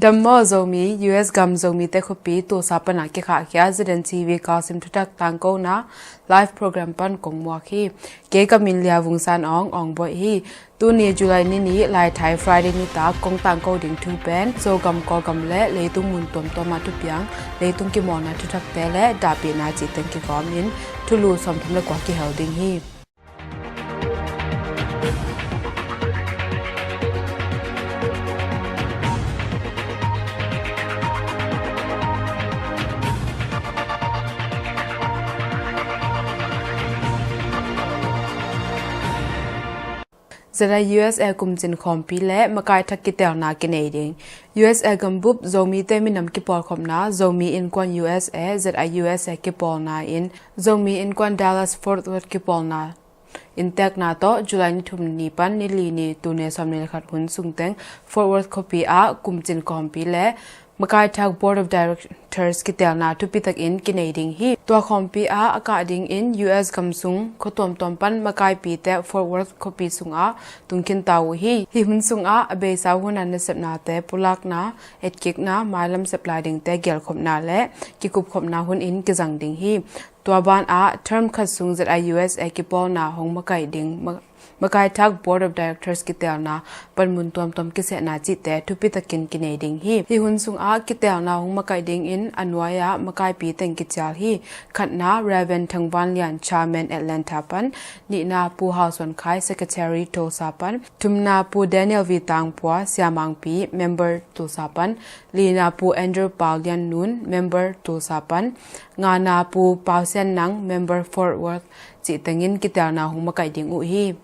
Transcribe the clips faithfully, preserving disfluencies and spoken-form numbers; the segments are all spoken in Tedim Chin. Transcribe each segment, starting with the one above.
Dam maw Zomi, U S gam Zomite khuapi Tulsa pana kikhahkhia Z N T V Kawlsim thuthak tangkona live program pan kong muak hi. Kei ka min Lia Vung San Aung, Aung Boih hi. Tuni July ni nih Laithai Friday nitak kong tangko ding thu pen Zogam, Kawlgam le leitung mun tuamtuamah thupiang, leitung kimawlna thuthakte le dahpihna cih teng kikawmin thulu sawmthum le kua kihel ding hi. Z I U S A kumcin khawmpi le makai thak kitelna kinei ding. U S A gambup Zomite minam kipawlkhopna Zomi Innkuan U S A, Z I U S A kipawlna in Zomi Innkuan Dallas Fort Worth kipawlna inntekna tawh July ni thum ni pan ni li ni, tul nih le sawmnih le khat hun sungteng Fort Worth khuapi ah kumcin khawmpi le makai thak Board of Directors kitelna thupi takin kinei ding hi. Tua khawmpi ah a kah dingin U S gam sung khua tuamtuam pan makaipite Fort Worth khuapi sungah tungkhin ta uh hi. Hih hun sungah a beisa huna nasepnate pulakna, etkikna, mailam sep lai dingte gelkhopna le kikupkhopna hun in kizang ding hi. Tua banah term khat sung Z I U S A kipawlna hong makaih ding ma-, makai thak Board of Directors kitelna panmun tuamtuam kisehna cihte thupi takin kinei ding hi. Hih hun sungah kitelna hong makaih dingin a nuai-ah makaipi teng kicial hi. Khatna, Rev. Thang Van Lian, Chairman, Atlanta pan. Nihna, Pu Hau Suan Khai, Secretary, Tulsa pan. Thumna, Pu Daniel V Tang Pua, Siamangpi, Member, Tulsa pan. Lina, Pu Andrew Pau Lian Nun, Member, Tulsa pan. Ngana, Pu Pau Sian Nang, Member, Fort Worth, cih tengin kitelna hong makaih ding uh hi.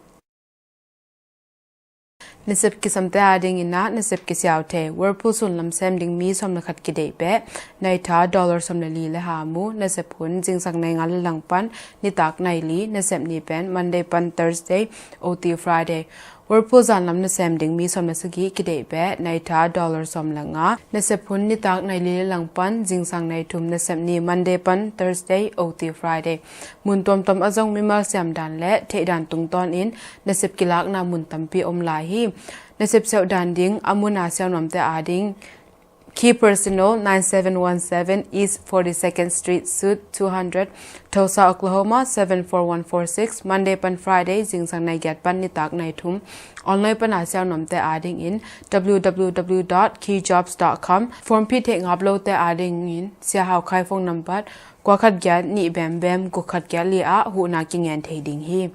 Nasep kisamte adingin ah nasep kisiau thei. Whirlpool sunlam sem ding mi sawm le khat kideih beh, nai tha dollar sawm le li le ha mu. Nasep hun zingsang nai nga le lang pan nitak nai li. Nasep ni pen Monday pan Thursday, O T Friday. Whirlpool zanlam nasem ding mi sawm le sagih kideih beh, nai tha dollar sawm le nga. Nasep hun nitak nai li le lang pan zingsang nai thum. Nasep ni Monday pan Thursday, O T Friday. Mun tuamtuam a zong mimal siam dan le theih dan tungtawnin nasep kilakna mun tampi om lai hi. Nasep siauh dan ding a muna siau nuamte ading, Key Personnel, nine seven one seven East forty-second Street, Suite two hundred, Tulsa, Oklahoma seven four one four six. Monday pan Friday zingsang nai giat pan nitak nai thum. Online pana siau nuamte adingin W W W dot key jobs dot com. Form phih theih ngap lote adingin Sia Hau Khai phone number kua khat giat nih bem bem guk khat giat li ah huhna kingen thei ding hi.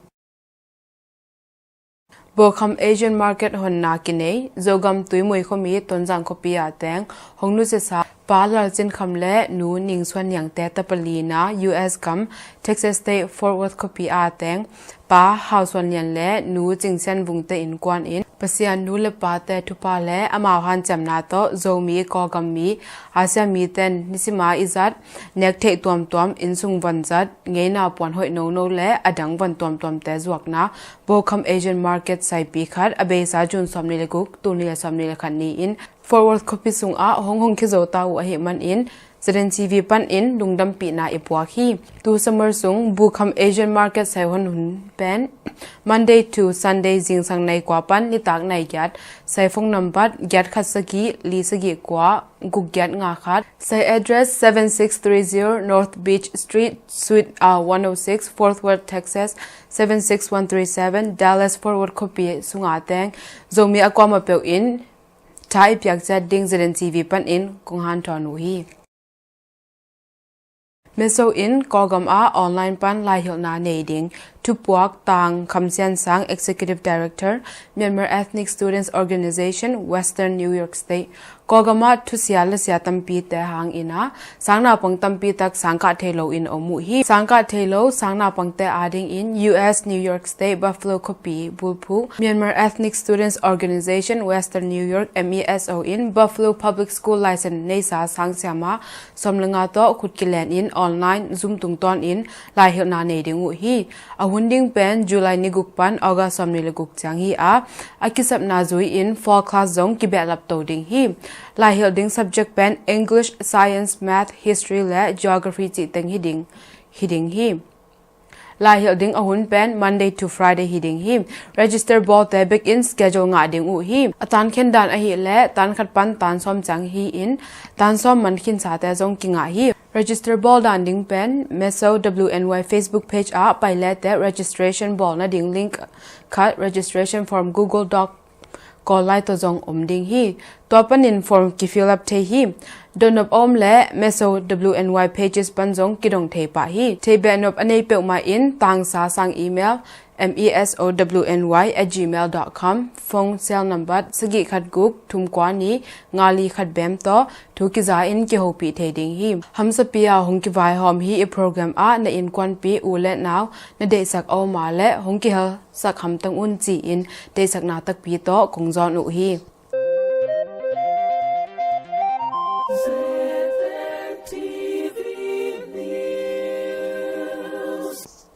Bokham Asian Market honna kinei. Zogam Tuimui khuami Tonzang khuapi a teng hong nusiasa Pa Lal Cin Kham le Nu Ning Suan Niangte tapa lina, U S gam Texas State Fort Worth khuapi a teng Pa Hau Suan Lian le Nu Cing Sian Vungte innkuan in Pasian nu le pate thupha le amau hanciamna tawh Zomi, Kawlgam mi, Asia miten nisima i zat nek theih tuamtuam, innsung van zat, ngeina puan hoih nono le a dang van tuamtuamte zuakna Bokham Asian Market saipi khat a beisa June sawmnih le guk, tul nih le sawmnih le khat ni-in Fort Worth khuapi sungah hong hong khizo ta uh ahih manin Z N T V panin lungdampihna i puak hi. Tu summer sung Bokham Asian Market saihon hun pen Monday to Sunday zingsang nai kua pan nitak nai giat. Sai phone number giat khat sagih li sagih kua guk giat nga khat. Sai address seven six three zero North Beach Street, Suite, uh, one oh six, Fort Worth, Texas seven six one three seven. Dallas Fort Worth khuapi sunga teng Zomi a kuamah peuh in tha i piak ciat ding Z N T V panin kong hanthawn uh hi. Meso in Kawlgam ah online pan laihilhna nei ding. Thupuak Tang Kham Sian Sang, Executive Director, Myanmar Ethnic Students Organization, Western New York State. Kawlgam ah thusia lasia tampite hangin ah sangnaupang tampi tak sangkah thei loin om uh hi. Sangkah thei lo sangnaupangte adingin U S New York State Buffalo khuapi bulphuh Myanmar Ethnic Students Organization, Western New York, M E S O in Buffalo Public School license neisa sangsiama sawm le nga tawh khut kilen in online Zoom tungtawn in laihilhna nei ding uh hi. A hun ding pen July ni guk pan August sawmnih le guk ciang hi a, a kisapna zui in four class zong kibehlap to ding hi. Laihilh ding subject pen English, Science, Math, History le Geography cih teng hi ding, hi ding hi. Laihilh ding a hun pen Monday to Friday hi ding hi. Register bawlte bekin schedule ngah ding uh hi. A tankhen dan ahih leh tan khat pan tan sawm ciang hi-in tan sawm man khinsate zong kingah hi. Register bawl dan ding pen Meso W N Y Facebook page ah pai leteh registration bawl nading link khat, registration form, Google Doc, call lai tawh zong om ding hi. Tua panin form kifill up thei hi. Dotnop a om leh Meso W N Y pages pan zong kidong thei pah hi. Thei behnop a nei peuhmah in tangsa sang email, M E S O W N Y at gmail dot com, phone cell number sagih khat guk thum kua ni nga li khat bem tawh thu kiza in kihopih thei ding hi. Hamsapi a hong kivaihawm hi. I program ah na innkuanpi u le nau na deihsak a om a leh hong kihelsak hamtang un ci-in deihsakna takpi tawh kong zawn uh hi.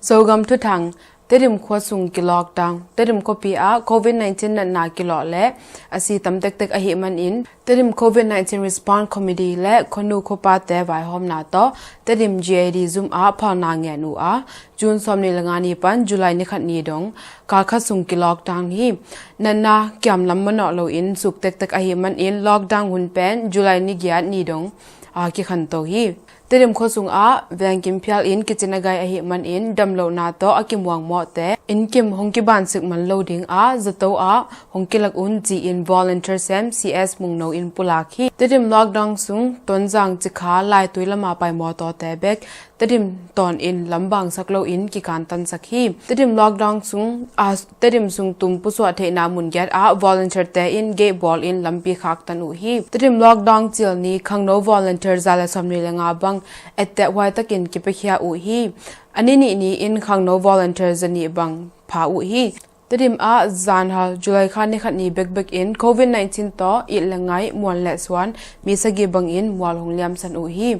Zogam thuthang. Tedim khua sung ki-lockdown. Tedim khuapi ah covid nineteen natna kilawh leh a si tam tektek ahih manin Tedim covid nineteen Response Committee le khuanu khuapate vaihawmna tawh Tedim G A D zum ah phalna ngen uh a, June sawmnih le nga ni pan July ni khat ni dong kal khat sung ki-lockdown hi. Natna kiamlam manawh loin suk tektek ahih manin lockdown hun pen July ni giat ni dong a kikhanto hi. Tedim khua sungah vengkim phial in kicin a gai ahih manin damlohna tawh a kimuangmawhte innkim hong kibansik man lo ding a zato ah hong kilak un ci-in volunteer sem C S Mungno in pulak hi. Tedim lockdown sung Tonzang Cikha Laitui lama pai mawtawte bek Tedim tawnin lambangsak loin kikantansak hi. Tedim lockdown sung a Tedim sung tum pusuah theihna mun giat ah volunteer te in gate bawl in lampi khaktan uh hi. Tedim lockdown cil ni khangno volunteer za le sawmnih le nga bang etteh huai takin kipiakhia uh hi. A ni nih ni in khangno volunteer zanih bang pha uh hi. Tedim ah zanhal July kha ni khat ni bekbek in covid nineteen tawh it le ngaih muan le suan mi sagih bangin mual hong liamsan uh hi.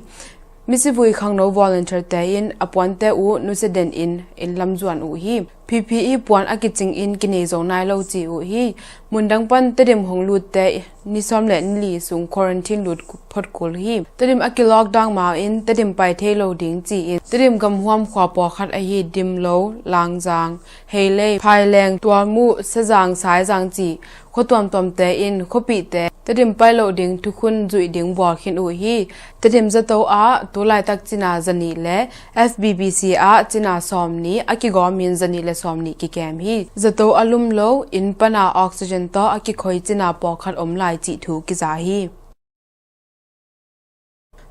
Misivui khangno volunteer te in a puante uh nusia den in inn lam zuan uh hi. P P E puan a kicing in kinei zo nai lo ci uh hi. Mundang pan Tedim hong lutte ni sawm le ni li sung quarantine lut phot kul hi. Tedim a ki-lockdown ma-in Tedim pai thei lo ding ci-in Tedim gamhuam khua pawlkhat ahi Dimlo, Langzang, Heilei, Phaileng, Tualmuh, Sazang, Saizang ci khua tuamtuamte in khuapihte Tedim pai loh ding thukhun zuih ding bawl khin uh hi. Tedim zato ah tu laitak cina zanih le F B B C ah cina sawmnih a kigawmin zanih le sawmnih kikem hi. Zato a lum lo inn pana oxygen tawh a kikhoi cina pawlkhat om lai cih thu kiza hi.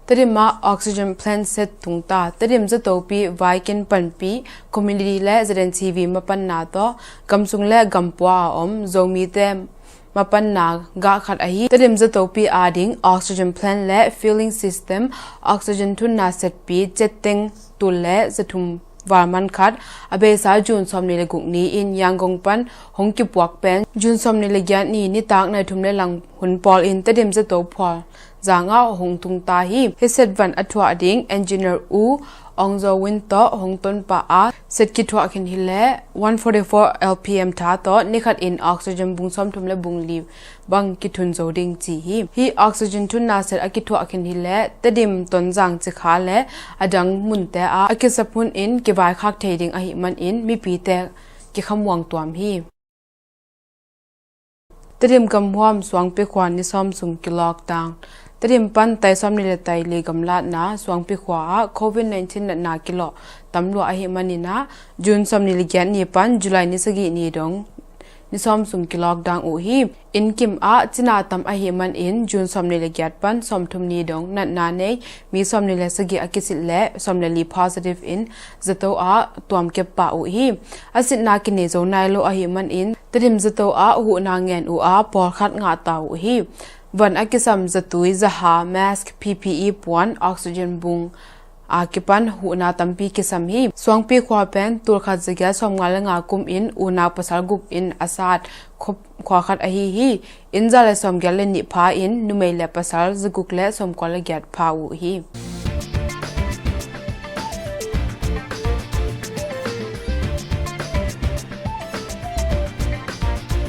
Tedim ah oxygen plant set tungta. Tedim zatopi Vaikin Panpi Community le Z N T V mapanna tawh gamsung le gampua a om Zomite mapanna gah khat ahi Tedim zatopi ading oxygen plant le filling system, oxygen thunna setpi cetteng tul le zathum val man khat a beisa June sawmnih le guk ni in Yangon pan hong kipuak pen June sawmnih le giat ni nitak nai thum le lang hun pawl in Tedim zato phual zangah hong tungta hi. Hih set van a thuah ding engineer U Ong Zo Win tawh hong tonpah a, set kithuah khin hileh one forty-four L P M tha tawh nikhat in oxygen bung sawmthum le bung li bang kithun zo ding ci hi. Hih oxygen thunna set a kithuah khin hileh Tedim, Tonzang, Cikha le a dang munte ah a kisap hun in kivaikhak thei ding ahih manin mipite kikhamuang tuam hi. Tedim gamhuam Suangpi khua ni sawm sung ki-lockdown. Tedim pan tai sawmnih le tai li gamlatna Suangpi khua ah covid nineteen natna kilawh tamlua ahih manin ah June sawmnih le giat ni pan July ni sagih ni dong ni sawm sung ki-lockdown uh hi. Innkim ah cina tam ahih manin June sawmnih le giat pan sawmthum ni dong natna nei mi sawmnih le sagih a kisit le sawm le li positive in zato ah tuamkep pah uh hi. A sitna kinei zo nai lo ahih manin Tedim zato ah huhna ngen uh a pawlkhat ngahta uh hi. Van a kisam zatui, zaha, mask, P P E puan, oxygen bung a kipan huhna tampi kisam hi. Suangpi khua pen tulkhat zagiat sawmnga le nga kum in unau pasal guk in a sat khua khat ahi hi. Inn za le sawmgiat le nih pha in numei le pasal zaguk le sawmkua le giat pha uh hi.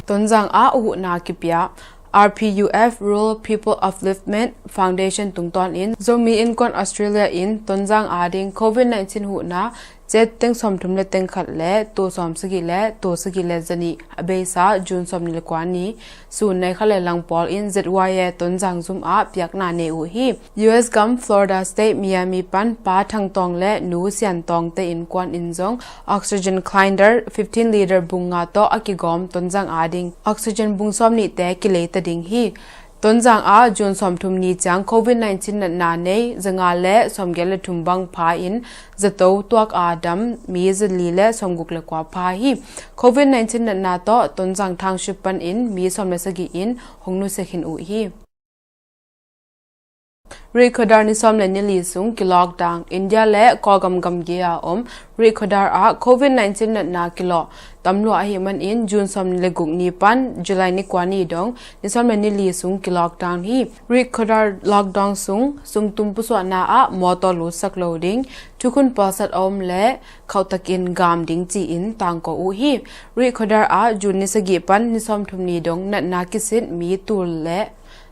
Tonzang ah huhna kipia. R P U F, Rural People Upliftment Foundation tungtawnin Zomi Innkuan Australia in Tonzang ading covid nineteen huhna Chet teng sawmthum le teng khat le tul sawmsagih le tul sagih le zanih a beisa June sawmnih le kua ni sun nai khat le lang pawl in Z Y A Tonzang zum ah piakna nei uh hi. U S gam Florida State Miami pan Pa Thang Tawng le Nu Sian Tawng te innkuan in zong oxygen cylinder fifteen liter bung nga tawh a kigawm Tonzang ading oxygen bung sawmnih te kilei ta ding hi. Tonzang ah June sawmthum ni ciang Covid nineteen natna nei zanga le sawmgiat le thum bang pha in zato tuak a dam mi zali le sawmguk le kua pha hi. Covid nineteen natna tawh Tonzang Township pan in mi sawm le sagih in hong nusia khin uh hi. Rihkhawdar ni sawm le ni li sung ki lockdown. India le Kawlgam gamgi a om Rihkhawdar ah Covid nineteen natna kilawh tam lua ahih manin June sawmnih le guk ni pan July ni kua ni dong ni sawm le ni li sung ki lockdown hi. Rihkhawdar lockdown sung sumtum pusuahna ah mawtaw lutsak lo ding, thukhun pawlsat a om le khauhtakin gam ding ci-in tangko uh hi. Rihkhawdar ah June ni sagih pan ni sawmthum ni dong natna kisit mi tul le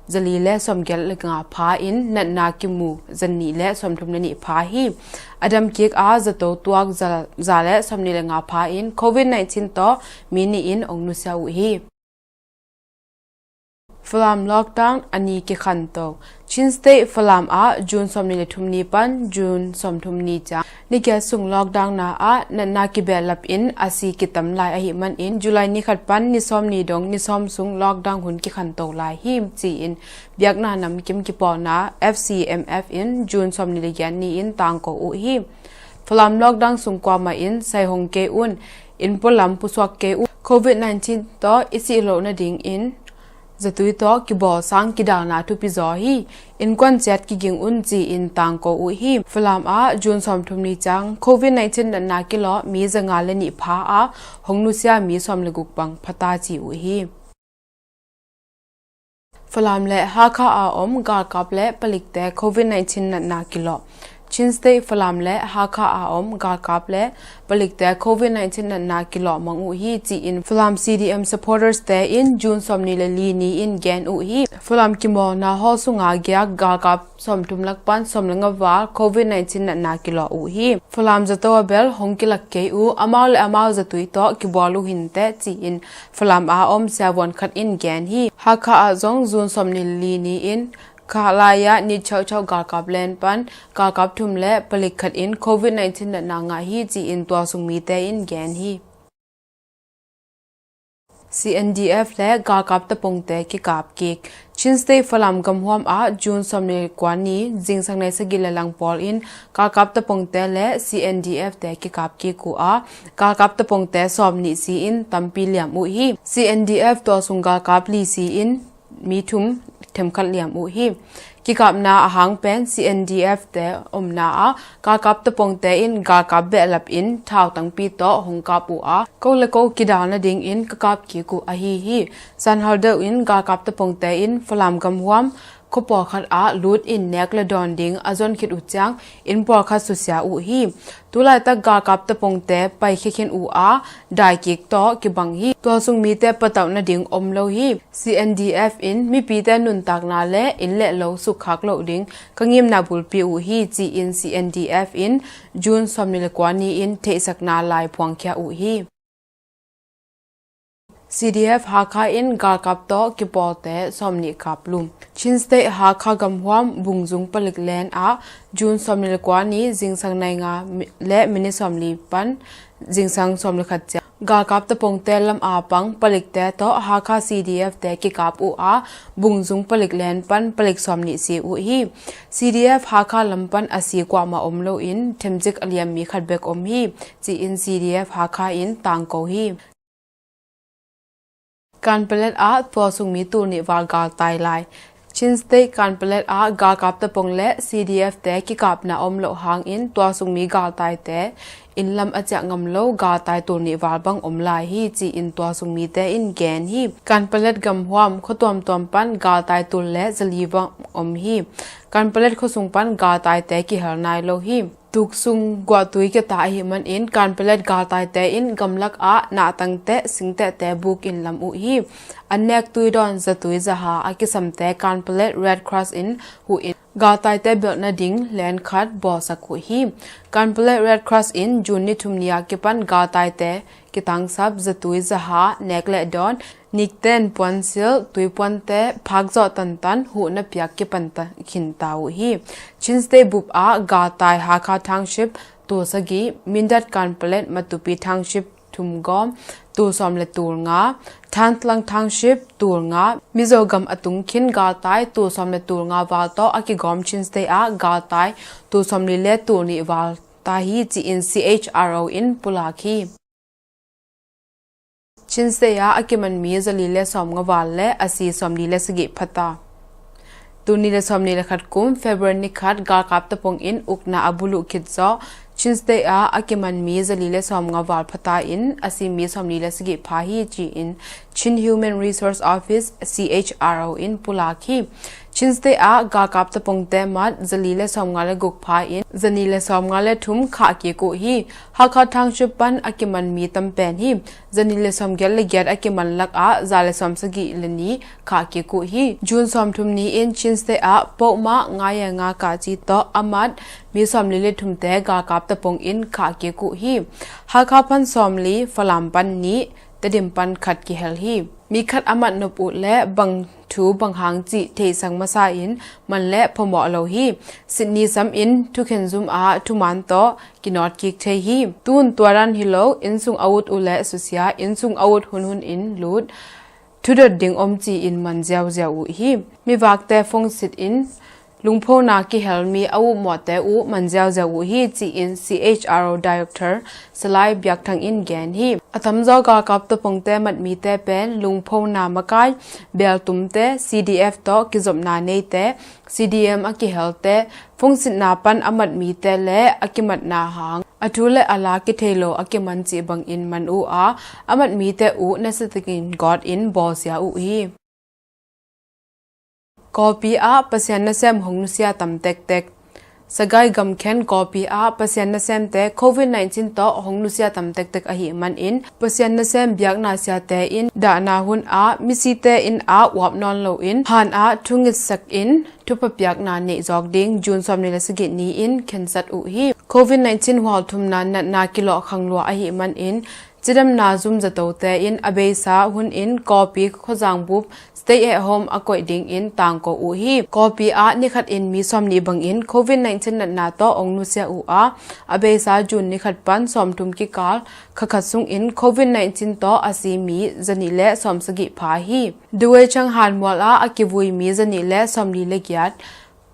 zali le sawmgiat le nga pha in natna kimu zanih le sawmthum le nih pha hi. A dam kik a zato tuak za, za le sawmnih le nga pha in Covid nineteen tawh mi nih in ong nusia uh hi. Falam lockdown a ni kikhanto. Chin State Falam ah June sawmnih le thum ni pan June sawmthum ni ciang ni giat sung lockdown na ah natna kibehlap in a si kitam lai ahih manin July ni khat pan ni sawm ni dong ni sawm sung lockdown hun kikhanto lai hi ci-in biakna namkim kipawlna F C M F in June sawmnih le giat ni in tangko uh hi. Falam lockdown sung kuamah in sai hong kei un, inn pualam pusuak kei un, Covid nineteen tawh i sih loh nadingin zatui tawh kibawl sang kidalna thupi zaw hi. Innkuan ciat kiging un ci-in tangko uh hi. Falam ah June sawmthum ni ciang Covid nineteen natna kilawh mi zanga le nih pha a hong nusia mi sawm le guk bang phata ci uh hi. Falam le Hakha a om galkap le palikte Covid nineteen natna kilawh. Chin State Falam le Hakha a om galkap le palikte Covid nineteen natna kilawh mang uh hi ci-in Falam C D M supporters te in June sawmnih le li ni in gen uh hi. Falam kimawlna hall sunga giak galkap sawmthum lak pan sawm le nga val Covid nineteen natna kilawh uh hi. Falam zato a bel hong kilak kei uh, amau le amau zatui tawh kibawl uh hinteh ci-in Falam a om siavuan khat in gen hi. Hakha ah zong June sawmnih le li ni in Khalaya nih chauhchauh galkap len pan galkap thum le palik khat in Covid nineteen natna ngah hi ci-in tua sung mite in gen hi. C N D F le galkap tapongte kikap kik. Chin State Falam gamhuam ah June sawmnih le kua ni zingsang nai sagih le lang pawl in galkap tapongte le C N D F te kikap kik uh a, galkap tapongte sawmnih si in tampi liam uh hi. C N D F tua sung galkap li si in mi thum themkhat liam uh hi. Kikapna a hang pen C N D F te omna ah galkap tapongte in galkap behlap in thau tangpi tawh hong kap uh a, ko le ko kidal nadingin ka kap kik uh ahi hi. Zanhal deuh in galkap tapongte in Falam gamhuam khua pawlkhat ah lut in nek le dawn ding a zon khit uh ciang inn pawlkhat susia uh hi. Tulaitak galkap tapongte paikhia khin uh a, daikik tawh kibang hi. Tua sung mite patauh nading om lo hi. C N D F in mipite nuntakna le inn le lo sukkhak loh ding ka ngimna bulpi uh hi ci-in C N D F in June sawmnih le kua ni in theihsakna lai phuangkhia uh hi. C D F Hakha in galkap tawh kipawlte sawmnih kap lum. Chin State Hakha gamhuam Bungzung palik len ah June sawmnih le kua ni zingsang nai nga mi-, le minit sawmli pan zingsang sawmli khat ciang galkap tapongte lam a pang palikte tawh Hakha C D F te kikap uh a, Bungzung palik len pan palik sawmnih si uh hi. C D F Hakha lam pan a si kuamah om loin themcik a liam mi khat bek om hi ci-in C D F Hakha in tangko hi. Kanpalet ah tua sung mi tul nih val galtai lai. Chin State Kanpalet ah galkap tapong le C D F te kikapna om loh hangin tua sung mi galtaite inn lam a ciah ngam lo galtai tul nih val bang om lai hi ci-in tua sung mite in gen hi. Kanpalet gamhuam khua tuamtuam pan galtai tul le zali bang om hi. Kanpalet khua sung pan galtaite kihel nai lo hi. Tuksung guahtui kiata ahih manin Kanpalet galtaite in gamlak ah nahtangte singtehte bukin lam uh hi. An nek tuidawn zatui zaha a kisamte Kanpalet Red Cross in huh in galtaite belh nading len khat bawlsak uh hi. Kanpetlet Red Cross in June ni thum ni-a kipan galtaite kitangsap, zatui, zaha, nek le dawn, nikten puansil, tuipuante, phakzawh tantan huhna piak kipan ta, khinta uh hi. Chin State bup ah galtai Hakha Township tul sagih, Mindat, Kanpetlet, Matupi Township thum gawm tul sawm le tul nga, Thantlang Township tul nga, Mizogam a tung khin galtai tul sawm le tul nga val tawh a kigawm Chin State ah galtai tul sawmli le tul nih val ta hi ci-in C H R O in pulak hi. Chin State ah a kiman mi zali le sawmnga val le a si sawmli le sagih phata. Tul nih le sawmnih le khat kum February ni khat galkap tapong in ukna a buluh khit zawh Chin State ah a kiman mi zali le sawmnga val phata in a si mi sawmli le sagih pha hi ci-in Chin Human Resource Office, C H R O in pulak hi. Chin State ah galkap tapongte mat zali le sawmnga le guk pha in zanih le sawmnga le thum khah kik uh hi. Hakha Township pan a kiman mi tam pen hi. Zanih le sawmgiat le giat a kiman lakah za le sawmsagih le nih khah kik uh hi. June sawmthum ni-in Chin State ah pohmah ngaienga kahci tawh a mat mi sawmli le thumte galkap tapong in khah kik uh hi. Hakha pan sawmli, Falam pan nih, Tedim pan khat kihel hi. Mi khat a mat nop uh leh bang thu bang hang cih theihsak masa in man le phamawh lo hi. Sitni sam in thukhen zum ah thuman tawh kinawt kik thei hi. Tun tua dan hi lo, innsung a ut uh leh susia, innsung a ut hunhun in lut, thudot ding om ci-in man ziauziau uh hi. Mivakte phone sit in lungphona kihel mi a upmawhte uh man ziauziau uh hi ci-in C H R O Director Salai Biakthang in gen hi. A tamzaw galkap tapongte mat mite pen lungphona makai, beltumte, C D F tawh kizopna neite, C D M a kihelte, phone sitna pan a mat mite le a kimatna hang a thu le a la kithei lo a kiman cih bangin man uh a, a mat mite uh nasiatakin gawt in bawlsia uh hi. Kawpi ah Pasian nasem hong nusia tam tektek. Sagaing gamkhen Kawpi ah Pasian nasemte Covid nineteen tawh hong nusia tam tektek ahih manin Pasian nasem biakna siate in dahna hun ah misite inn ah uap nawn loin han ah thungitsak in thupha piakna neih zawk ding June sawmnih le sagih ni-in khensat uh hi. Covid nineteen hual thumna natna kilawh khang lua ahih manin cidamna zum zatote in a beisa hunin Kawpi khuazang bup stay at home a koih dingin tangko uh hi. Kawpi ah nikhat in mi sawmnih bangin Covid nineteen natna tawh hong nusia uh a, a beisa June nikhat pan sawmthum kikal khakhat sungin Covid nineteen tawh a si mi zanih le sawmsagih pha hi. Duweichang hanmual ah a kivui mi zanih le sawmli le giat,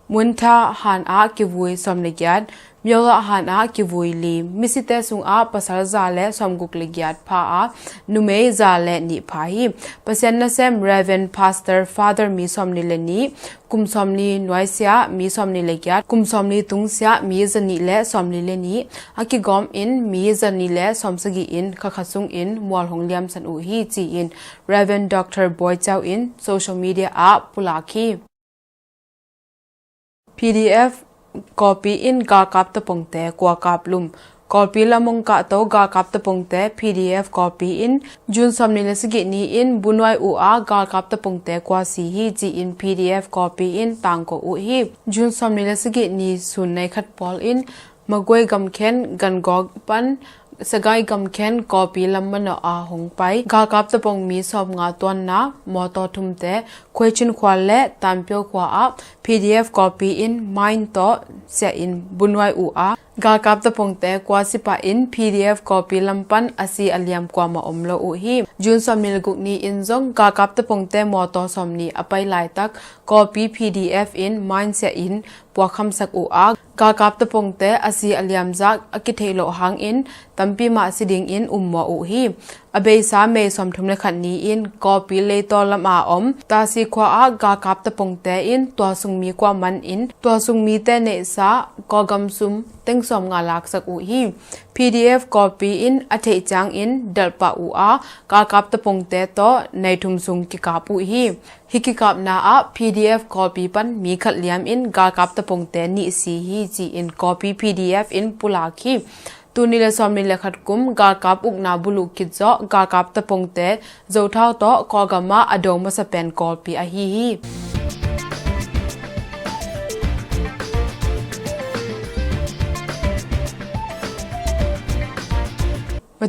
Muntha han ah kivui sawm le giat, Myola han ah kivui li, misite sungah pasal za le sawmguk le giat pha a, numei za le nih pha hi. Pasian nasem Reverend Pastor Father mi sawmli le nih, kum sawmli nuaisia mi sawmli le giat, kum sawmli tungsia mi zanih le sawmli le nih a kigawm in mi zanih le sawmsagih in khakhat sungin mual hong liamsan uh hi ci-in Reverend Doctor Boy Chau in social media ah pulak hi. P D F Kawpi in galkap tapongte kua kap lum. Kawpi lam hong kahto galkap tapongte P D F Kawpi in June sawmnih le sagih ni-in bunuai uh a galkap tapongte kua si hi ci-in P D F Kawpi in tangko uh hi. June sawmnih le sagih ni sun nei khat pawl in Magway gamkhen Gangawk pan Sagaing gamkhen Kawpi lam manawh a hong pai galkap tapong mi sawmnga tuanna mawtaw thumte Khuaichin khua le Tanpio khua ah P D F Kawpi in mine tawh siah in bunuai uh a, galkap tapongte kua si pah in P D F Kawpi lam pan a si a liam kuamah om lo uh hi. June sawmnih le guk ni-in zong galkap tapongte mawtaw sawmnih a pai laitak Kawpi P D F in mine siah in puakkhamsak uh a, galkap tapongte a si a liamzak a kitheih loh hangin tampi mah si dingin ummawh uh hi. A beisa May sawmthum le khat ni-in Kawpi leitaw lam a om Tasi khua ah galkap tapongte in tua sung mi kua man in tua sung mite neihsa Kawlgam sum teng sawmnga laksak uh hi. P D F Kawpi in a theih ciangin dalh pah uh a, galkap tapongte tawh nai thum sung kikap uh hi. Hih kikapna ah P D F Kawpi pan mi khat liam in galkap tapongte nih si hi ci-in Kawpi P D F in pulak hi. Tul nih le sawmnih le khat kum galkap ukna buluh khit zawh galkap tapongte Zothau tawh Kawlgam ah a do masa pen Kawpi ahi hi.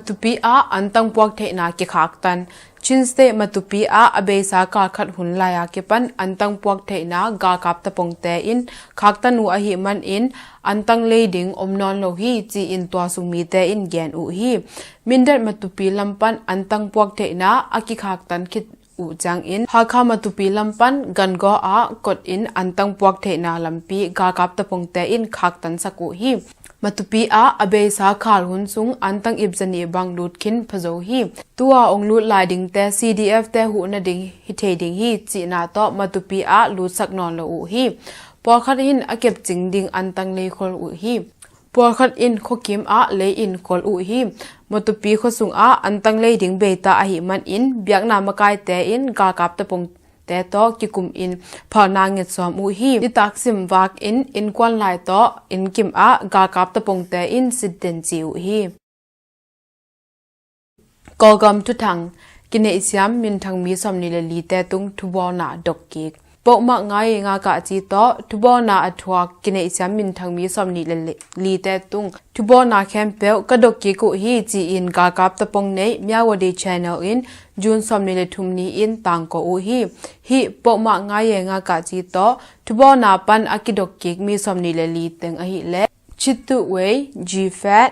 Matupi ah antang puak theihna kikhaktan. Chin State Matupi ah a beisa kal khat hun lai-a kipan antang puak theihna galkap tapongte in khaktan uh ahih manin antang lei ding om nawn lo hi ci-in tua sung mite in gen uh hi. Mindat Matupi lam pan antang puak theihna a kikhaktan khit uh ciangin Hakha Matupi lam pan Gangaw ah kot in antang puak theihna lampi galkap tapongte in khaktansak uh hi. Matupi ah a beisa kal hun sung antang ip zanih bang lut khin pha zo hi. Tua ong lut lai dingte C D F te huh nading hi thei ding hi cihna tawh Matupi ah lutsak nawn lo uh hi. Pawlkhat in a kepcing ding antang lei khol uh hi. Pawlkhat in khuakim ah lei in khol uh hi. Matupi khuasung ah antang lei ding beita ahih manin biakna makaite in galkap tapongte tawh kikum in phalna ngetsawm uh hi. Nitak simvak in innkuan lai tawh innkim ah galkap tapongte in sitten ci uh hi. Kawlgam thuthang. Kineihsiam minthang mi sawmnih le lite tung thubawlna dokkik. Pohmah nga ye nga kah ci tawh thubawlna a thuak kineihsiam minthang mi sawmnih le lite tung thubawlna khempeuh ka dokkik uh hi ci-in galkap tapong nei Myawaddy Channel in June sawmnih le thum ni-in tangko uh hi. Hih pohmah nga ye nga kah ci tawh thubawlna pan a kidokkik mi sawmnih le li teng ahih leh Chittuwei G Fat,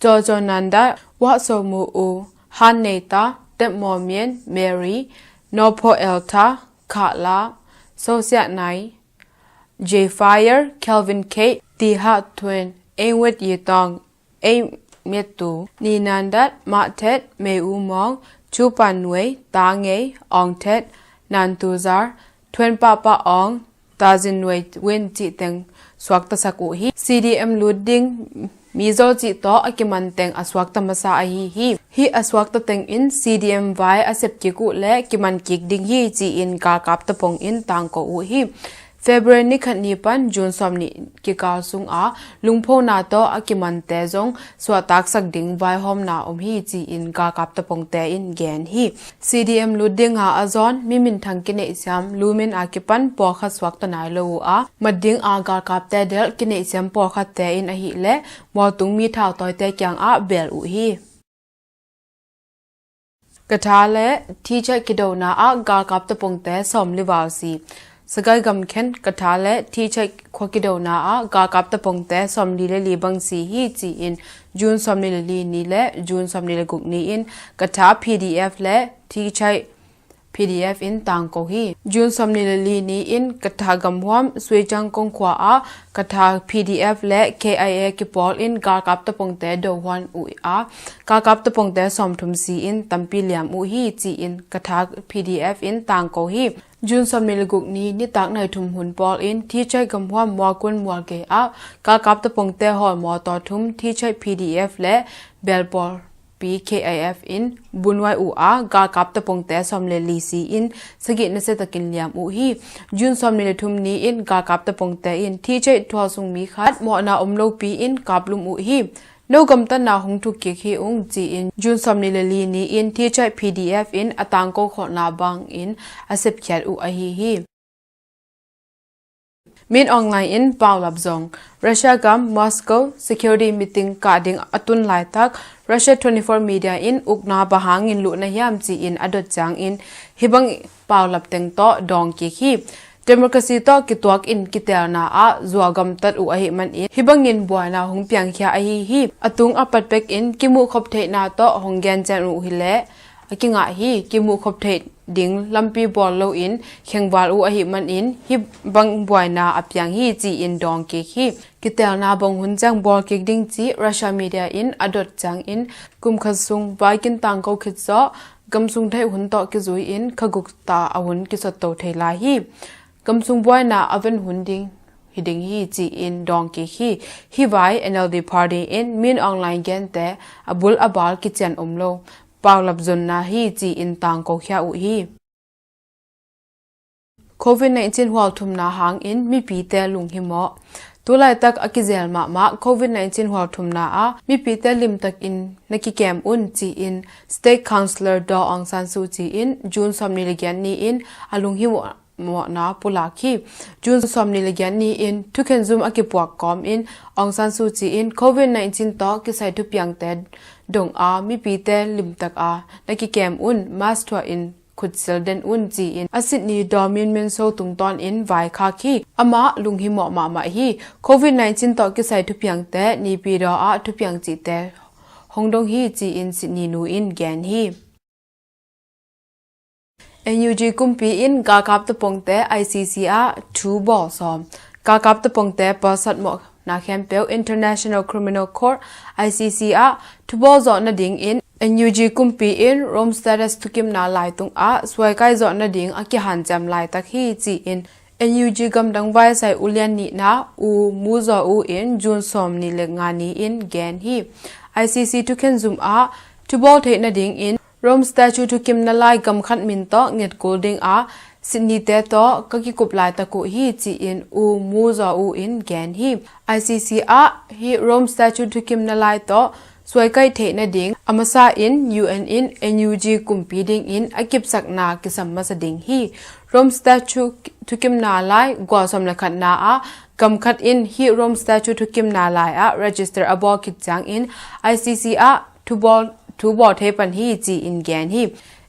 Jojo Nanda, Wah So Mu U, Han Neita, Tep Maw Mien, Mary, Nopo Elta, Kah La, So Siah Nai, J Fire, Kelvin Kate, Ti Ha Tuen, Eng Wet Yi Tong, Ei Miat Tu, Ni Nan Dat, Mah Thet, Mei U Mawng, Chu Pan Nuai, Ta Ngei, Awng Thet, Nan Tu Zar, Thuan Pah Pah Awng, Ta Zin Nuai Win cih teng suaktasak uh hi. C D M lut ding mi zol cih tawh a kiman teng a suakta masa ahi hi. Hih a suakta teng in C D M vai a sep kik uh le kiman kik ding hi ci-in galkap tapong in tangko uh hi. February ni khat ni pan June sawmnih kikal sungah lungphona tawh a kimante zong suahtaksak ding vaihawmna om hi ci-in galkap tapongte in gen hi. C D M lut dinga a zawn mi minthang kineihsiam lumin a kipan pawlkhat suakta nai lo uh a, mat dinga galkapte delh kineihsiam pawlkhatte in ahih leh mualtung mi thautawite kiangah bel uh hi. Katha le Thichai kidona ah galkap tapongte sawmli val si. Sagaing gamkhen Katha le Thichai khua kidona ah galkap tapongte sawmli le li bang si hi ci-in June sawmli le li ni le June sawmli le guk ni-in Katha P D F le Thichai P D F in tangko hi. June sawmli le li ni-in Katha gamhuam Suicang kongkhua ah Katha P D F le K I A kipawl in galkap tapongte dohuan uh a, galkap tapongte sawmthum si-in tampi liam uh hi ci-in Katha P D F in tangko hi. June sawmli le guk ni nitak nai thum hun pawl in Thichai gamhuam Mualkun Mualgei ah galkap tapongte hawl mawtaw thum Thichai P D F le belpawl pi K I F in bunuai uh a, galkap tapongte sawm le li si-in sagih nasiatakin liam uh hi. June sawmli le thum ni-in galkap tapongte in Thichai thualsung mi khat mawhna om lopi in kaplum uh hi. No gamtatna hong thukkik hi ung ci-in June sawmli le li ni-in Thichai P D F in a tangko khawhna bangin a sepkhiat uh ahi hi. Min Aung Hlaing in paulap zong. Russia gam Moscow security meeting kah ding a tun laitak Russia twenty-four media in ukna bang hangin luhna hiam ci-in a dot ciangin hih bang paulap teng tawh dawng kik hi. Democracy tawh kituak in kitelna ah zuau gamtat uh ahih manin hih bangin buaina hong piangkhia ahi hi. A tung a pat pekin kimuhkhop theihna tawh hong gencian uh hileh a kingah hi. Kimuhkhop theih ding lampi bawl loin khengval uh ahih manin hih bang buaina a piang hi ci-in dawng kik hi. Kitelna bang hun ciang bawl kik ding ci Russia media in a dot ciangin kum khat sung vaikin tangko khit zawh gamsung theih hun tawh kizui-in kha guk ta a hun kisotto thei lai hi. Gamsung buaina a ven hun ding hi ding hi ci-in dawng kik hi. Hih vai N L D party in Min Aung Hlaing gente a bul a bal kician om lo paulap zonna hi ci-in tangko khia uh hi. Covid nineteen hualthumna hangin mipite lunghimawh. Tulaitak a kizel mahmah Covid nineteen hualthumna ah mipite limtakin na kikem un ci-in State Councillor Daw Aung San Suu Kyi in June sawmni le giat ni-in a lunghimawh mawhna pulak hi. June sawmni le giat ni-in thukhen zum a kipuak kawmin Aung San Suu Kyi in Covid nineteen tawh kisai thupiangte dong a mipite limtak a na kikem un, mask thuah in khutsil den un ci-in a Sydney Dawmin Minso tungtawn in vaikhak hi. Amah lunghimawh mahmah hi. Covid nineteen tawh kisai thupiangte Naypyidaw ah thupiang cihte hong dong hi ci-in Sydney nu in gen hi. N U G kumpi in galkap tapongte I C C ah thu bawl sawm. Galkap tapongte pawlsat mawhna khempeuh International Criminal Court, I C C ah thu bawl zawh nadingin N U G kumpi in Rome Statute thukimna lai tungah suaikai zawh nading a kihanciam laitak hi ci-in N U G gamdang vaisai ulian nihna U Mu Zaw U in June sawm nih le nga ni-in gen hi. I C C thukhen zum ah thu bawl theih nadingin Rome Statute thukimna lai gam khat min tawh ngetkul ding a Sydney te tawh ka kikup laitak uh hi ci-in U Mu Zaw U in gen hi. I C C ah hih Rome Statute thukimna lai tawh suaikaih theih nading a masa in U N in N U G kumpi dingin a kipsakna kisam masa ding hi. Rome Statute thukimna lai gual sawm le khatna ah gam khat in hih Rome Statute thukimna lai ah register a bawl khit ciangin I C C ah thu bawl, thu bawl thei pan hi ci-in gen hi.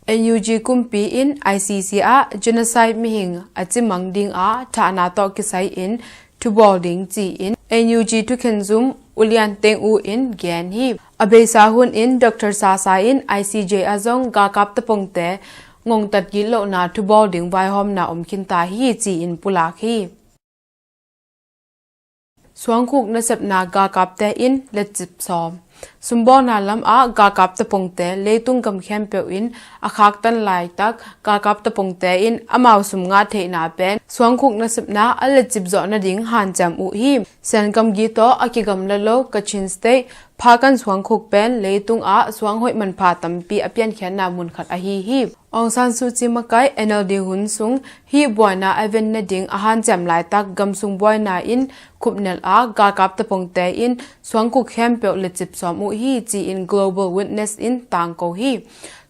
N U G kumpi in I C C ah genocide mihing a cimang ding a thahna tawh kisai in thu bawl ding ci-in N U G thukhen zum ulian Teng U in gen hi. A beisa hun in Doctor Sasa in I C J ah zong galkap tapongte ngongtat gitlohna thu bawl ding vaihawmna om khinta hi ci-in pulak hi. Suangkhuk nasepna galkapte in letcip sawm. Sumbawlna lamah galkap tapongte leitung gam khempeuh in a khaktan laitak galkap tapongte in amau sum ngah theihna pen suangkhuk nasepna a letcip zawh nading hanciam uh hi. Sen gamgi tawh a kigamla lo Kachin State Phakan suangkhuk pen leitungah suanghoih manpha tampi a piankhiatna mun khat ahi hi. Aung San Suu Kyi makaih N L D hun sung hih buaina a ven nading a hanciam laitak gamsung buaina in khupnelh a galkap tapongte in suangkhuk khempeuh letcip sawm uh hi ci-in Global Witness in tangko hi.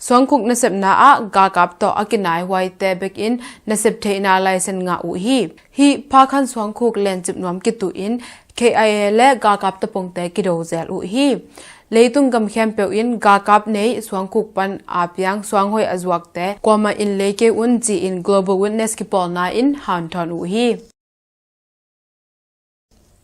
Suangkhuk nasepna ah galkap tawh a kinaihuaite bekin nasep theihna laisen ngah uh hi. Hih Phakan suangkhuk lencip nuam kituh in K I A le galkap tapongte kido zel uh hi. Leitung gam khempeuh in galkap nei suangkhuk pan a piang suanghoih a zuakte kuamah in lei kei un ci-in Global Witness kipawlna in hanthawn uh hi.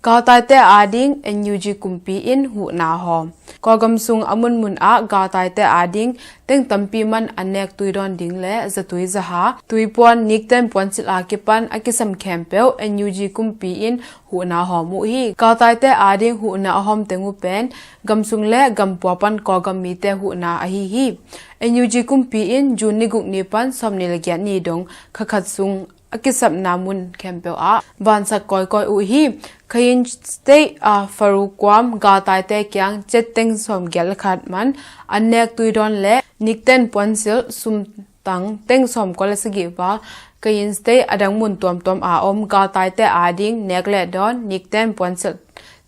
Galtaite ading N U G kumpi in huhna hawm. Kawlgam sung a munmun ah galtaite ading teng tampi man a nek tuidawn ding le zatui zaha, tuipuan, nikten puansilh a kipan a kisam khempeuh N U G kumpi in huhna hawm uh hi. Galtaite ading huhna a hawm teng uh pen gamsung le gampua pan Kawlgam mite huhna ahi hi. N U G kumpi in June ni guk ni pan sawm ni le giat ni dong kha khat sung a kisapna mun khempeuh ah vansak kawikawi uh hi. Kayin State a Faru kuam galtaite kiang chet teng sawm giat le khat man a nek tuidawn le nikten puansilh sum tang teng sawm kua le sagih val, Kayin State a dang mun tuamtuam a om galtaite ading nek le dawn nikten puansilh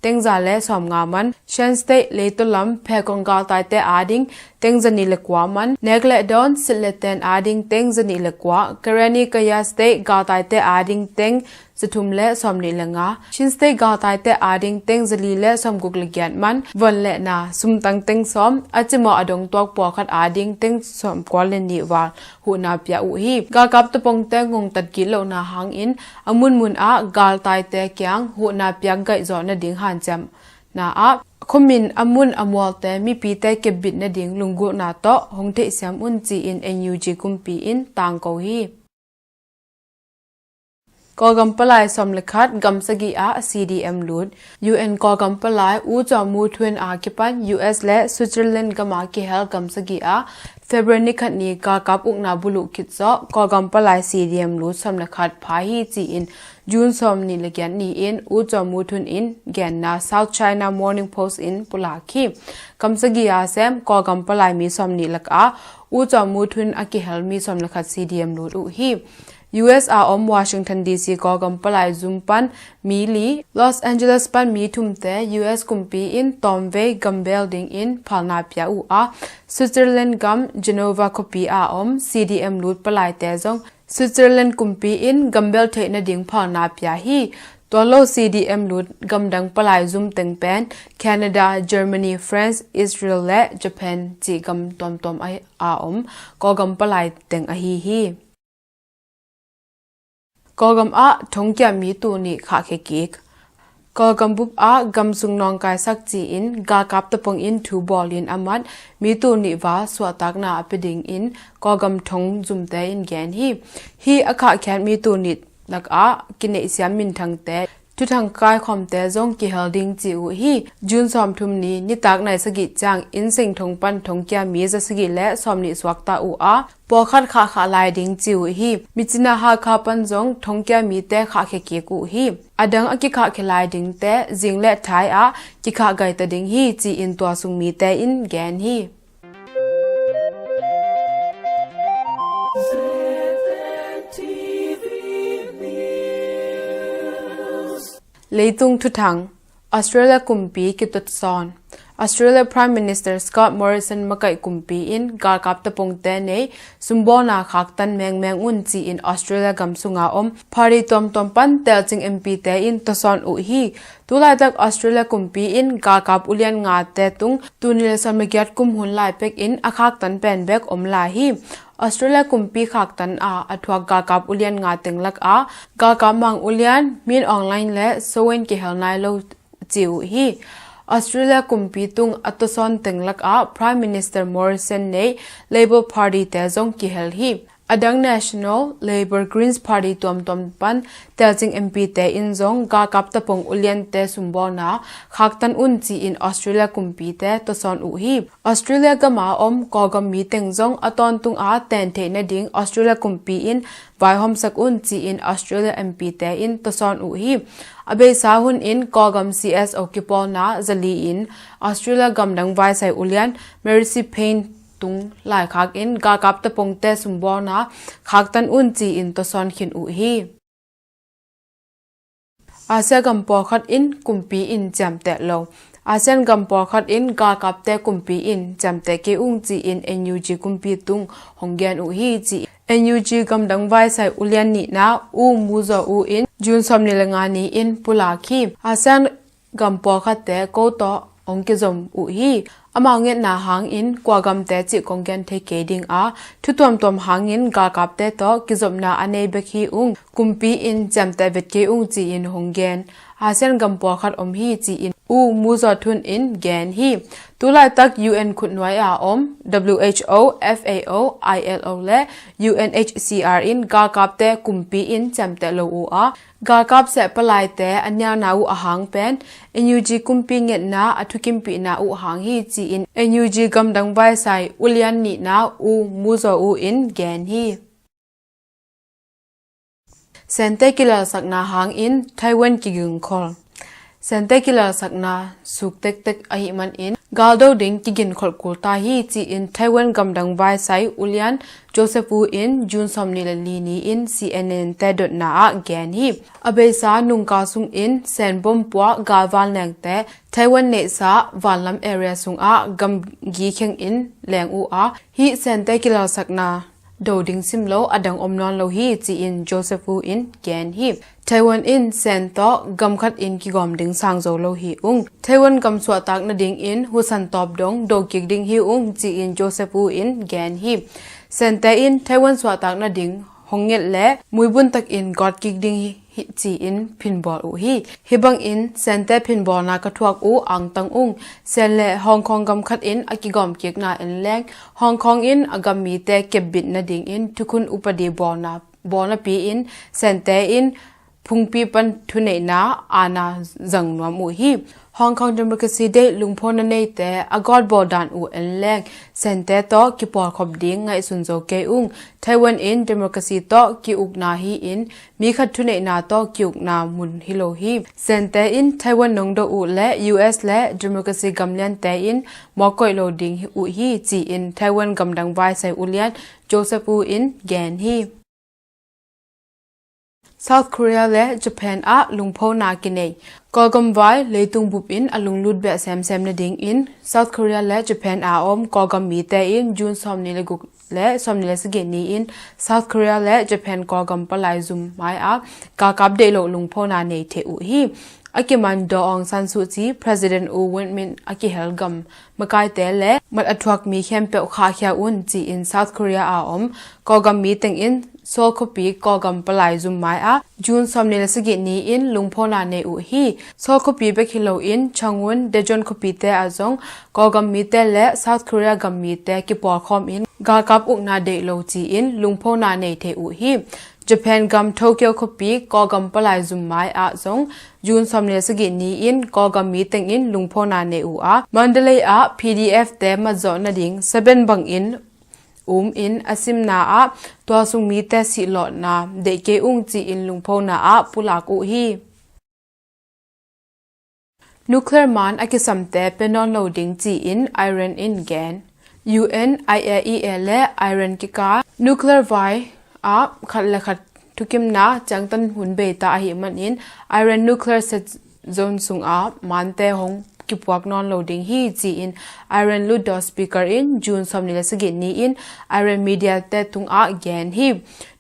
teng za le sawm nga man, Shan State leitaw lam Phetkong galtaite ading teng za nih le kua man, nek le dawn silh le ten ading teng za nih le kua, Karenni Kaiya State galtaite ading teng za thum le sawm nih le nga, Chin State galtaite ading teng za li le sawm guk le giat man, von le na, sum tang teng sawm, a cimawh a dong tuak pawlkhat ading teng sawm kua le nih val huhna pia uh hi. Galkap tapongte ngongtat gitlohna hangin a munmun ah galtaite kiang huhna piak gaih zawh nading hanciamna ah khuamin a mun a mualte mipite kepbit nading lunggulhna tawh hong theihsiam un ci-in N U G kumpi in tangko hi. Kawlgam palai sawm le khat gam sagih ah C D M lut. U N Kawlgam palai U Kyaw Moe Tun a kipan U S le Switzerland gam a kihel gam sagih ah February ni khat ni galkap ukna buluh khit zawh Kawlgam palai C D M lut sawm le khat pha hi ci-in June sawm nih le giat ni-in U Kyaw Moe Tun in genna South China Morning Post in pulak hi. Gam sagih a sem Kawlgam palai mi sawm nih lakah U Kyaw Moe Tun a kihel mi sawm le khat C D M lut uh hi. U S a om Washington D C Kawlgam palai zum pan mi li, Los Angeles pan mi thumte U S kumpi in tawmvei gambel dingin phalna pia uh a, Switzerland gam Geneva khuapi a om C D M lut palaite zong Switzerland kumpi in gambel theih nading phalna pia hi. Tua lo C D M lut gamdang palai zum teng pen Canada, Germany, France, Israel le Japan cih gam tuamtuam a, a om Kawlgam palai teng ahi hi. Kawlgam ah thongkia mi tul nih khahkhia kik. Kawlgam bup ah gamsung nawngkaisak ci-in galkap tapong in thu bawlin a mat mi tul nih val suahtakna a pia dingin Kawlgam thong zumte in gen hi. Hih a khahkhiat mi tul nih lakah kineihsiam minthangte, thuthang kaikhawmte zong kihel ding ci uh hi. June sawmthum ni nitak nai sagih ciang inn seng thong pan thongkia mi za sagih le sawmnih suakta uh a, pawlkhat khahkhah lai ding ci uh hi. Myitkyina Hakha pan zong thongkia mite khahkhia kik uh hi. A dang a kikhahkhia lai dingte zing le thai ah kikhah gaita ding hi ci-in tua sung mite in gen hi. Leitung thuthang. Australia kumpi kituat sawn. Australia Prime Minister Scott Morrison makaih kumpi in galkap tapongte nei sumbawlna khaktan mengmeng un ci-in Australia gam sunga om party tuamtuam pan telcing M P te in tawsawn uh hi. Tulaitak Australia kumpi in galkap ulian ngate tung tul nih le sawm le giat kum hun lai pek in a khaktan pen bek om lai hi. Australia kumpi khaktan a a thuak galkap ulian nga teng lakah galkap mang ulian Min Aung Hlaing le Soe Win kihel nai lo ci uh hi. Australia kumpi tung a tawsawn teng lakah Prime Minister Morrison nei Labor Party te zong kihel hi. A dang National, Labor, Greens Party tuamtuam pan telcing M P te in zong galkap tapong uliante sumbawlna khaktan un ci-in Australia kumpite tawsawn uh hi. Australia gama om Kawlgam mi teng zong a tawntung a ten theih nading Australia kumpi in vaihawmsak un ci-in Australia M P te in tawsawn uh hi. A beisa hun in Kawlgam C S O kipawlna zali in Australia gamdang vaisai ulian Mary C Payne tung laikhak in galkap tapongte sumbawlna khaktan un ci-in tawsawn khin uh hi. Asia gam pawlkhat in kumpi in ciamteh lo. Asia gam pawlkhat in galkapte kumpi in ciamteh kei ung ci-in N U G kumpi tung hong gen uh hi ci-in N U G gamdang vaisai ulian nihna U Mu Zaw U in June sawmnih le nga ni in pulak hi. Asia gam pawlkhatte ko tawh hong kizom uh hi. Amau ngetna hangin kua gamte cih kong gen thei kei ding a, thu tuamtuam hangin galkapte tawh kizopna a nei bek hi ung, kumpi in ciamteh vet kei ung ci-in hong gen Asia gam pawlkhat om hi ci-in U Mu Zaw Thun in gen hi. Tulaitak U N khutnuai a om W H O, F A O, I L O le U N H C R in galkapte kumpi in ciamteh lo uh a, galkap seh palaite a nialna uh ahang pen N U G kumpi ngetna a thukimpihna uh hang hi ci-in N U G gamdang vaisai ulian nihna U Mu Zaw U in gen hi. Sente kilalsakna hangin Taiwan kigingkhol. Sente kilalsakna suk tektek ahih manin galdo ding kiginkholh kul ta hi ci-in Taiwan gamdang vaisai ulian Joseph Wu in June sawmnih le li ni-in C N N te dotna ah gen hi. A beisa nungka sungin sen bom puak galvan lengte Taiwan neihsa vanlam area sungah gamgi khengin leng uh a, hih sente kilalsakna do ding sim lo a dang om nawn lo hi ci-in Joseph Wu in gen hi. Taiwan in sen tawh gam khat in kigawm ding sang zo lo hi ung. Taiwan gam suahtak nadingin husan tawp dong do kik ding hi ung ci-in Joseph Wu in gen hi. Sente in Taiwan suahtak nading hong nget le muibun takin gawt kik ding hi ci-in phinbawl uh hi. Hih bangin sente phinbawlna ka thuak uh angtang ung. Sen le Hong Kong gam khat in a kigawm kikna en leng Hong Kong in a gam mite kepbit nadingin thukhun upadi bawlna bawlnapi in sente in phungpi pan thuneihna aana zang nuam uh hi. Hong Kong democracy deih lungphona neite a gawtbawl dan uh en leng sente tawh kipawlkhop ding ngaihsun zo kei ung. Taiwan in democracy tawh ki-ukna hi-in mi khat thuneihna tawh ki-ukna mun hi lo hi. Sente in Taiwan nongdo uh le U S le democracy gamliante in mawk koih lo ding uh hi ci-in Taiwan gamdang vaisai ulian Joseph Wu in gen hi. South Korea le Japan ah lungphona kinei. Kawlgam vai leitung bup in a lunglut beh semsem nadingin South Korea le Japan a om Kawlgam mite in June sawmnih le guk le sawmnih le sagih ni-in South Korea le Japan Kawlgam palai zum mai-ah galkap deih loh lungphona nei thei uh hi. A kiman Daw Aung San Suu Kyi, President U Win Myint a kihel gam makaite le mat a thuak mi khempeuh khahkhia un ci-in South Korea a om Kawlgam mi tengin Seoul khuapi Kawlgam palai zum mai-ah June sawmnih le sagih ni-in lungphona nei uh hi. Seoul khuapi bek hi loin Changwon, Daejeon khuapite ah zong Kawlgam mite le South Korea gam mite kipawlkhawm in galkap ukna deih lo ci-in lungphona nei thei uh hi. Japan gam Tokyo khuapi Kawlgam palai zum mai-ah zong June sawmnih le sagih ni-in Kawlgam mi tengin lungphona nei uh a, Mandalay ah P D F te matzawh nading saben bangin um in a simna ah tua sung mite sihlawhna deih kei ung ci-in lungphona ah pulak uh hi. Nuclear man a kisamte pia nawn lo ding ci-in Iran in gen. U N, I A E A le Iran kikal nuclear vai ah khat le khat thukimna ciangtan hun beita ahih manin Iran nuclear set zone sungah mante hong kipuak nawn lo ding hi ci-in Iran lutdaw speaker in June sawmnih le sagih ni-in Iran media te tungah gen hi.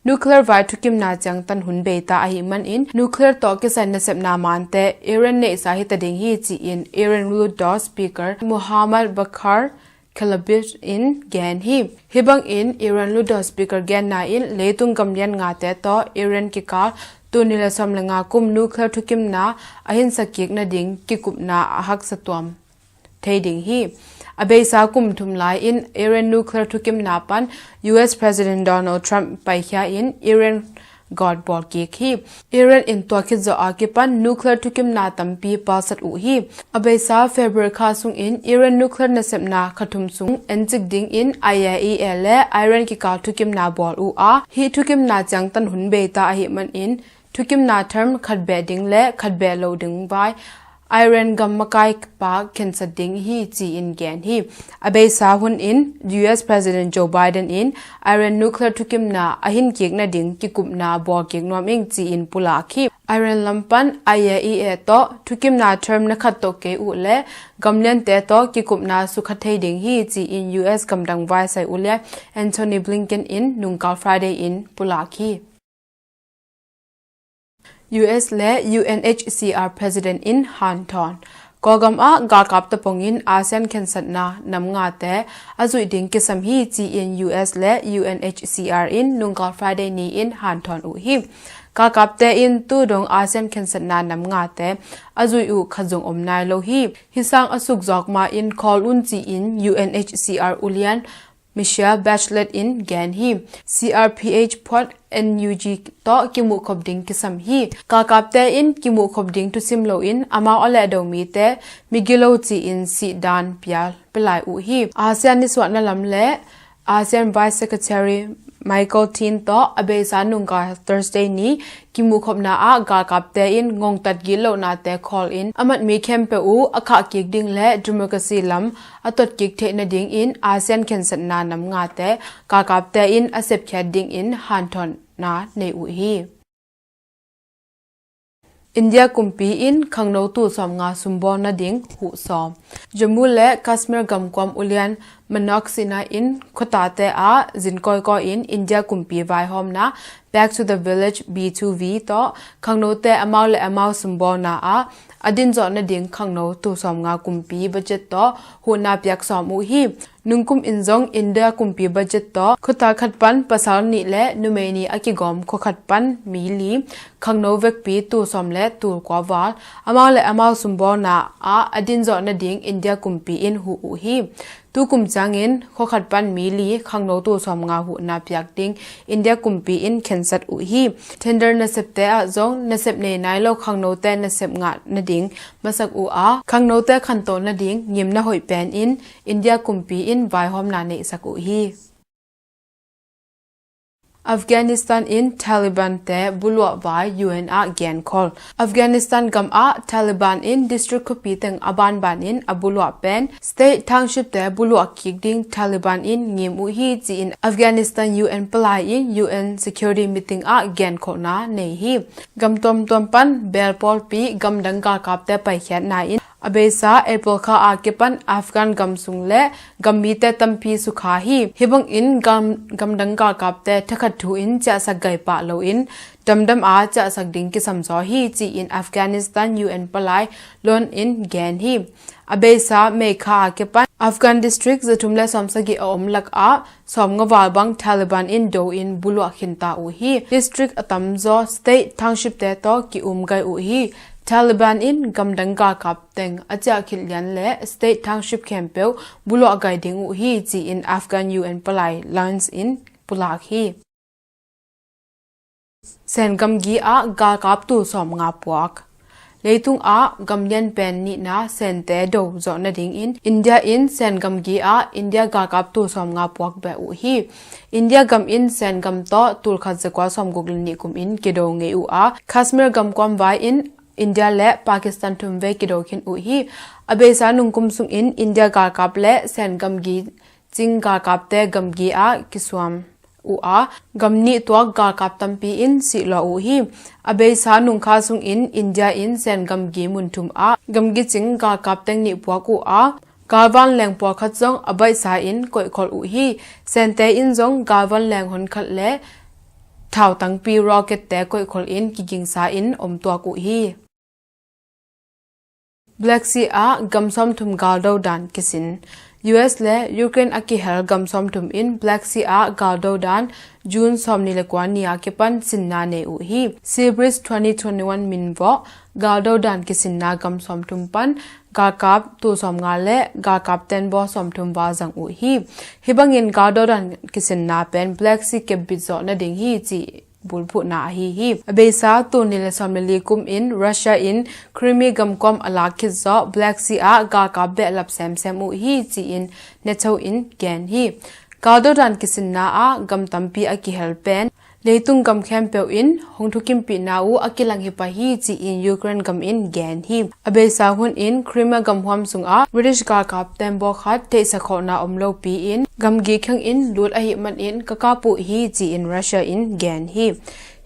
Nuclear vai thukimna ciangtan hun beita ahih manin nuclear tawh kisai nasepna mante Iran neihsa hi ta ding hi ci-in Iran lutdaw speaker Muhammad Baghar Khalibaf in gen hi. Hih bangin Iran lutdaw speaker genna in leitung gamlian ngate tawh Iran kikal tul nih le sawm le nga kum nuclear thukimna a hinsak kik nading kikupna a haksa tuam thei ding hi. A beisa kum thum lai-in Iran nuclear thukimna pan U S President Donald Trump paikhia in Iran gawt bawl kik hi. Iran in tua khit zawh a kipan nuclear thukimna tampi palsat uh hi. A beisa February kha sungin Iran nuclear nasepna kha thum sung encik dingin I A E A le Iran kikal thukimna bawl uh a, hih thukimna ciangtan hun beita ahih manin thukimna term khat beh ding le khat beh lo ding vai Iran gam makai pa khensat ding hi ci-in gen hi. A beisa hun in U S President Joe Biden in Iran nuclear thukimna a hin kik nading kikupna bawl kik nuam ing ci-in pulak hi. Iran lam pan I A E A tawh thukimna term na khat tawh kei uh le gamliante tawh kikupna sukha thei ding hi ci-in U S gamdang vaisai ulian Antony Blinken in nungkal Friday in pulak hi. U S le U N H C R President in hanthawn. Kawlgam ah galkap tapongin ASEAN khensatna nam ngate a zuih ding kisam hi ci-in U S le U N H C R in nungkal Friday ni-in hanthawn uh hi. Galkapte in tu dong ASEAN khensatna nam ngate a zuih uh khat zong om nai lo hi. Hih sang a suk zawk ma-in khawl un ci-in U N H C R ulian Michelle Bachelet in gen hi. C R P H phuat N U G tawh kimuhkhop ding kisam hi. Galkapte in kimuhkhop ding thusim loin amau a lehdo mite migilo ci-in sihdan pia pia lai uh hi. ASEAN nisuahna lam le ASEAN Vice Secretary Michael Thin tawh a beisa nungkal Thursday ni kimuhkhopna ah galkapte in ngongtat gitlohnate khawl in a mat mi khempeuh uh a khah kik ding le democracy lam a tot kik theih nadingin ASEAN khensatna nam ngate galkapte in a sepkhiat dingin hanthawnna nei uh hi. India kumpi in khangno tul sawmnga sumbawl nading huh sawm. Jammu le Kashmir gamkuam ulian Manoj Sinha in khuatate ah zin kawikawi in India kumpi vaihawmna Back to the Village B two V tawh khangnote amau le amau sumbawlna ah a dinzawh nading khangno tul sawmnga kumpi budget tawh huhna piak sawm uh hi. Nungkum in zong India kumpi budget tawh khuata khat pan pasal nih le numei nih a kigawm khua khat pan mi li khangno vekpi tul sawm le tul kua val amau le amau sumbawlna ah a dinzawh nading India kumpi in huh uh hi. Tukum ciangin khua khat pan mi li khangno tul sawmnga huhna piak ding India kumpi in khensat uh hi. Tender nasepte ah zong nasep nei nai lo khangnote nasep ngah nading masak uh a, khangnote khanto nading ngimna hoih pen in India kumpi in vaihawmna neihsak uh hi. Afghanistan in Taliban te buluah vai U N ah genkhol. Afghanistan gam ah Taliban in district khuapi teng a banban in a buluah pen state township te buluah kik ding Taliban in ngim uh hi ci-in Afghanistan U N palai in U N security meeting ah genkholhna nei hi. Gam tuamtuam pan beel pawlpi gamdang galkapte paikhiatna in A beisa April kha a kipan Afghan gam sung le gam mite tampi sukha hi. Hih bangin gam, gamdang galkapte thakhat thu in ciahsak gai pah loin damdam a ciahsak ding kisamzaw hi, ci-in Afghanistan U N palai Lon in gen hi. A beisa May kha a kipan Afghan district zathum le sawmsagih a om lakah sawmnga val bang Taliban in do in buluah khinta uh hi. District a tamzaw state townshipte tawh ki-um gai uh hi. Taliban in gamdang galkap teng a ciah khit lian le state township khempeuh buluah gai ding uh hi, ci-in Afghan U N palai Lon in pulak hi. Sen gamgi ah galkap tul sawmnga puak. Leitung ah gam lian pen nihna sente do zawh nadingin India in Sen gamgi ah India galkap tul sawmnga puak beh uh hi. India gam in Sen gam tawh tul khat zakua sawmguk le nih kum in kido ngei uh a, Kashmir gam kuam vai in India le Pakistan thum vei kido khin uh hi. A beisa nungkum sungin India galkap le Sen gamgi cing galkapte gamgi ah kisuam uh a, gam nih tuak galkap tampi in sihlawh uh hi. A beisa nungkha sungin India in Sen gamgi mun thum ah gamgi cing galkap teng nih puak uh a, galvan leng pawlkhat zong a baihsa in koihkholh uh hi. Sente in zong galvan leng honkhat le thautangpi rockette koihkholh in kigingsa in om tuak uh hi. Black Sea ah gam sawmthum galdo dan kisin. U S le Ukraine a kihel gam sawmthum in Black Sea ah galdo dan June sawmnih le kua ni a kipan sinna nei uh hi. Sea Breeze twenty twenty-one min vawh galdo dan kisinna gam sawmthum pan galkap tul sawmnga le galkap tenbaw sawmthum va zang uh hi. Hih bangin galdo dan kisinna pen Black Sea kepbit zawh nading hi, ci bulphuhna ahi hi. A beisa tul nih le sawm le li kum in Russia in Crimea gamkuam a lak khit zawh Black Sea ah galkap behlap semsem uh hi, ci-in Neto in gen hi. Galdo dan kisinna ah gam tampi a kihel pen leitung gam khempeuh in hong thukimpihna uh a kilang hi pah hi, ci-in Ukraine gam in gen hi. A beisa hun in Crimea gamhuam sungah British galkap tembaw khat theihsak khawhna om lopi in gamgi kheng in lut ahih manin ka kap uh hi, ci-in Russia in gen hi.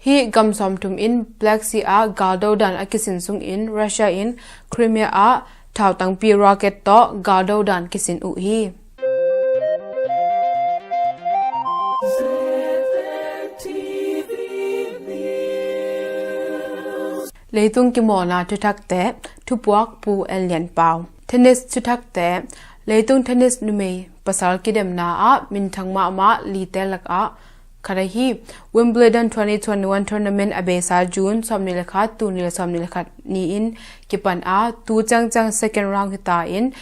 Hih gam sawmthum in Black Sea ah galdo dan a kisin sungin Russia in Crimea ah thautangpi rocket tawh galdo dan kisin uh hi. Leitung kimawlna thuthakte, thupuak Pu En Lian Pau. Tennis thuthakte, leitung tennis numei pasal kidemna ah minthang mahmah lite lakah khat ahi Wimbledon twenty twenty-one tournament a beisa June sawmnih le khat, tul nih le sawmnih le khat ni-in kipan a, tu ciangciang second round hita in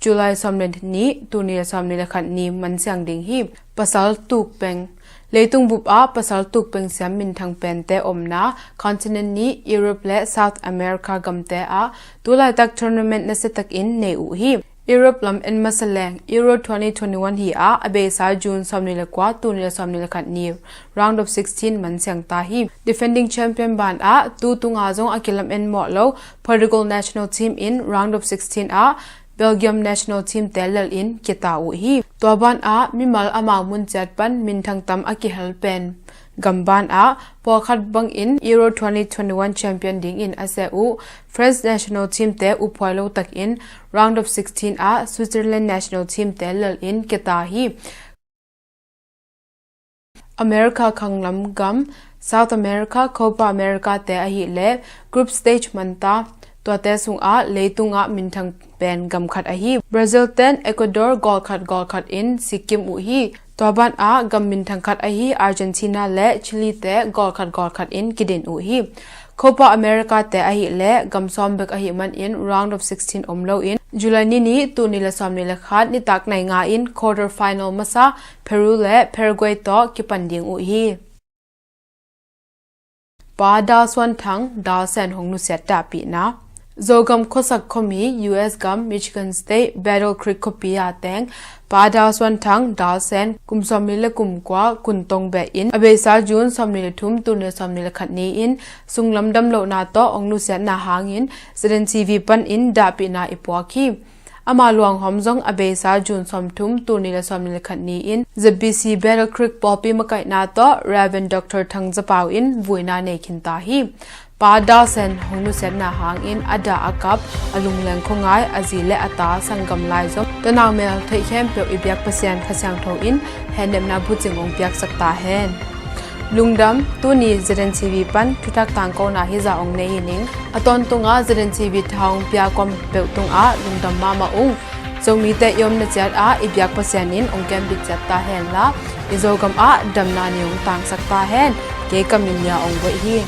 July sawm le nih, tul nih le sawmnih le khat ni mansiang ding hi. Pasal tuk peng. Leitung bup ah pasal tuk peng siam minthang pente omna continent nih Europe le South America gamte ah tulaitak tournament nasiatakin nei uh hi. Europe lam en masa leng Euro twenty twenty-one hi ah, a beisa June sawmnih le kua, tul nih le sawmnih le khat ni round of sixteen mansiang ta hi. Defending champion ban ah tu tunga zong a kilam en mawh lo Portugal national team in round of sixteen ah Belgium national team te lel in kita uh hi. Tua ban ah mimal amau mun ciat pan minthang tam a kihel pen gam ban ah pawlkhat bangin Euro twenty twenty-one champion dingin a seh uh France national team te uphuai lo takin round of sixteen ah Switzerland national team te lel in kita hi. America khanglam gam, South America, Copa America te ahih leh group stage manta, tuate sungah leitungah minthang pen gam khat ahi Brazil ten Ecuador goal khat goal khat in sikim uh hi. Tua ban ah gam minthang khat ahi Argentina le Chile te goal khat goal khat in kidin uh hi. Copa America te ahih leh gam sawm bek ahih manin round of sixteen om loin July ni nih, tul nih le sawmnih le khat nitak nai nga in quarter final masa Peru le Paraguay tawh kipan ding uh hi. Pa Dal Suan Thang Dal Sen hong nusiat dahpihna. Zogam khuasak khuami U S gam Michigan State Battle Creek khuapi a teng Pa Dal Suan Thang Dal Sen kum sawmnih le kum kua kun tong beh in a beisa June sawmnih le thum, tul nih le sawmnih le khat ni-in sunglam damlohna tawh hong nusiatna hangin Z N T V panin dahpihna i puak hi. Ama luanghawm zong a beisa June sawmthum, tul nih le sawmnih le khat ni-in Z B C Battle Creek pawlpi makaihna tawh Rev. Doctor Thang Za Pau in vuina nei khinta hi. Pa Dal Sen hong nusiatna hangin a dah a kap, a lungleng khuangai a zi le a ta sanggam lai zong tanau mel theih khempeuh i biak Pasian Kha Siangtho in hehnepna bucing hong piaksak ta hen. Lungdam. Tuni Z N C V pan thuthak tangkona hizah hong nei hi ning. A tawntungah Z N C V tha hong pia kawm peuh tungah lungdam mahmah ung. Zomite i omna ciatah i biak Pasian in hong kembit ciat ta henla, i Zogam ah damna ni hong tangsak ta hen. Kei ka min Lia Ong Boih hi.